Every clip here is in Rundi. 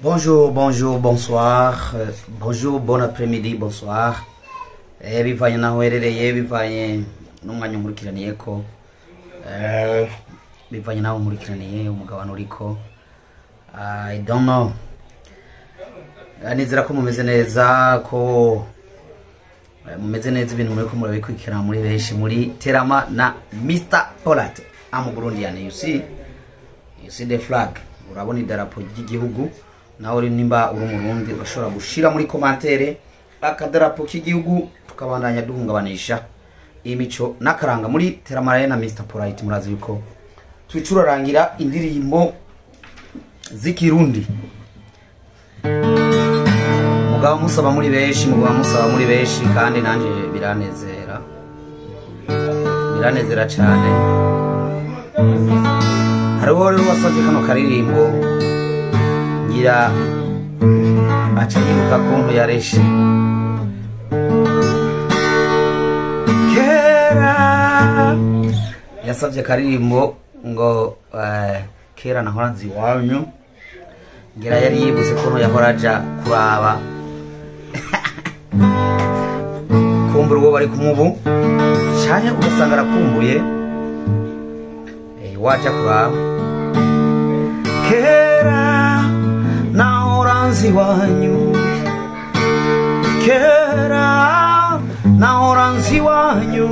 Bonjour, bonjour, bonsoir, bonjour, bon après-midi, bonsoir. Bivanye naho uherereye, bivanye n'umwanya nkurikiraniyeko, bivanye naho nkurikiraniye, umugabane uriko. I don't know. Nizera ko mumeze neza, ko mumeze neza, ibintu muriko murabikurikirana muri benshi muri Terama na Mr. Polite. I'm Burundian, you see. You see the flag. Urabona idarapo ry'igihugu. Nawe uri nimba uri umurundi urashobora gushira muri commentaire akadarapo k'igihugu, tukabandanya duhungabanisha imico n'akaranga muri Terama na Mr. Polite. Murazi yuko twicurarangira indirimbo z'ikirundi. Mugaba musaba muri benshi, mugaba musaba muri benshi, kandi nanje biranezera, biranezera cyane. Hariho rero wasabye kano karirimbo, ngira aca yibuka kuntu yareshe kera. Yasabye karirimbo ngo kera nahora nzi iwanyu, ngira yari yibutse kuntu yahora aja kuraba kumbura uwo bari kumubu, canke ugasanga arakumbuye waja kuraba. Kera nahora nzi iwanyu, kera nahora nzi iwanyu,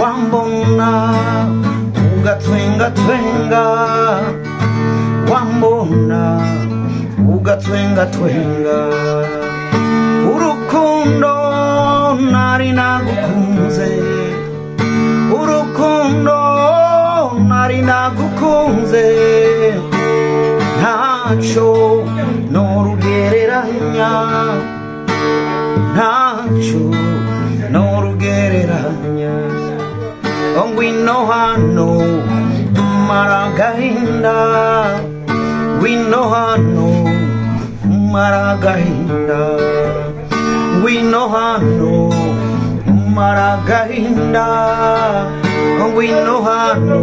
wambona ugatwenga twenga, wambona ugatwenga twenga, urukundo nari nagukunze, urukundo nari nagukunze, ntaco norugereranya, ntaco norugereranya. Ngwino hano umara agahinda, ngwino hano umara agahinda, ngwino hano umara agahinda, ngwino hano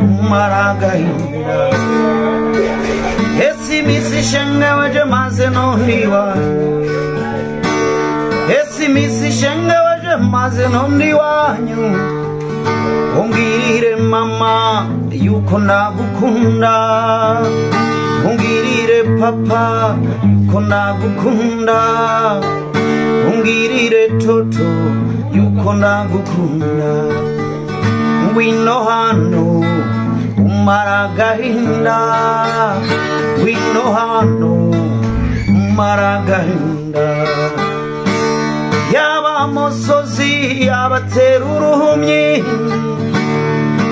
umara agahinda. Esi misi shenge weje maze no iwanyu, esi misi shenge weje maze no iwanyu, umbwirire mama yuko nagukunda, umbwirire papa yuko nagukunda, umbwirire toto yuko nagukunda. Ngwino hano umara agahinda, ngwino hano umara agahinda. Yaba amosozi yabatera uruhumyi,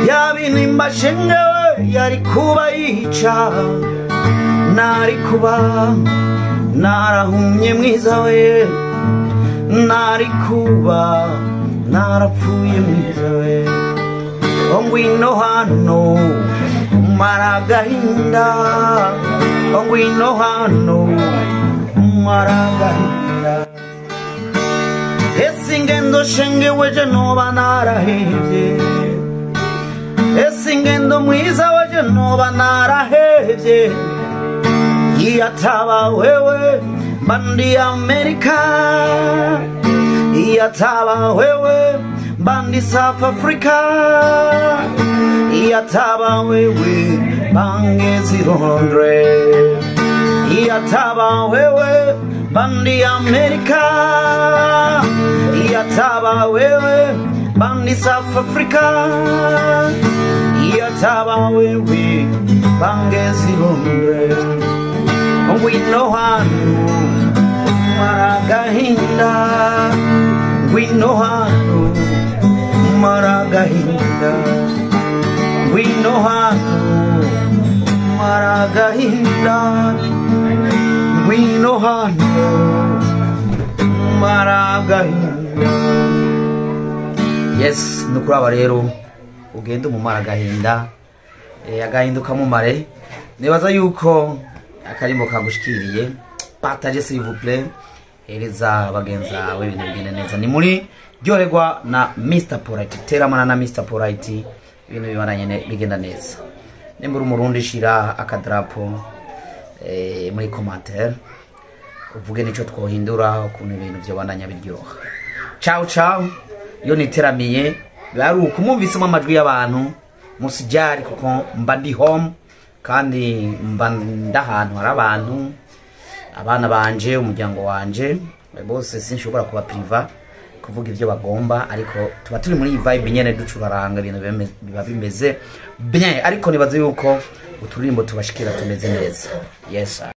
yaba intimba shengewe yari kuba yica, nari kuba narahumye mwiza we, nari kuba narapfuye mwiza we. Ngwino hano umara agahinda, ngwino hano umara agahinda. Ese ingendo shenge weje noba narahevye, ese ingendo mwiza weje noba narahevye, iyo ataba wewe mba ndi Amerika, iyo ataba wewe mba ndi South Africa, iyo ataba wewe mba ngeze i Londres, iyo ataba wewe mba ndi Amerika, iyo ataba wewe mba ndi South Africa, iyo ataba wewe mba ngeze i Londres. Ngwino hano umara agahinda, ngwino hano umara agahinda, ngwino hano umara agahinda, ngwino hano umara agahinda. Yes, nukuraba rero ugende umumara agahinda, agahinda ukamumare. Nibaza yuko akarimbo kagushikiriye. Partage s'il vous plaît, hereza bagenzi bawe ibintu bigende neza. Ni muri ryoherwa na Mr. Polite, teramana na Mr. Polite, ibintu bibaranye bigenda neza. Nimba uri umurundi shira akadrapo. muri commentaire uvuge nico twohindura, ukuntu ibintu vyobandanya biryoha. Ciao ciao. Iyo niteramiye biba ari uko mwumvisemo amajwi y'abantu, musijari, kuko mba ndi home kandi mba ndahantu hari abantu, abana banje, umuryango wanje bose. Sinshobora kuba priva kuvuga ibyo bagomba, ariko tuba turi muri iyi vibe nyene, ducuraranga, ibintu biba bimeze bien. Ariko nibaze yuko uturirimbo tubashikira tumeze neza. Yes sir.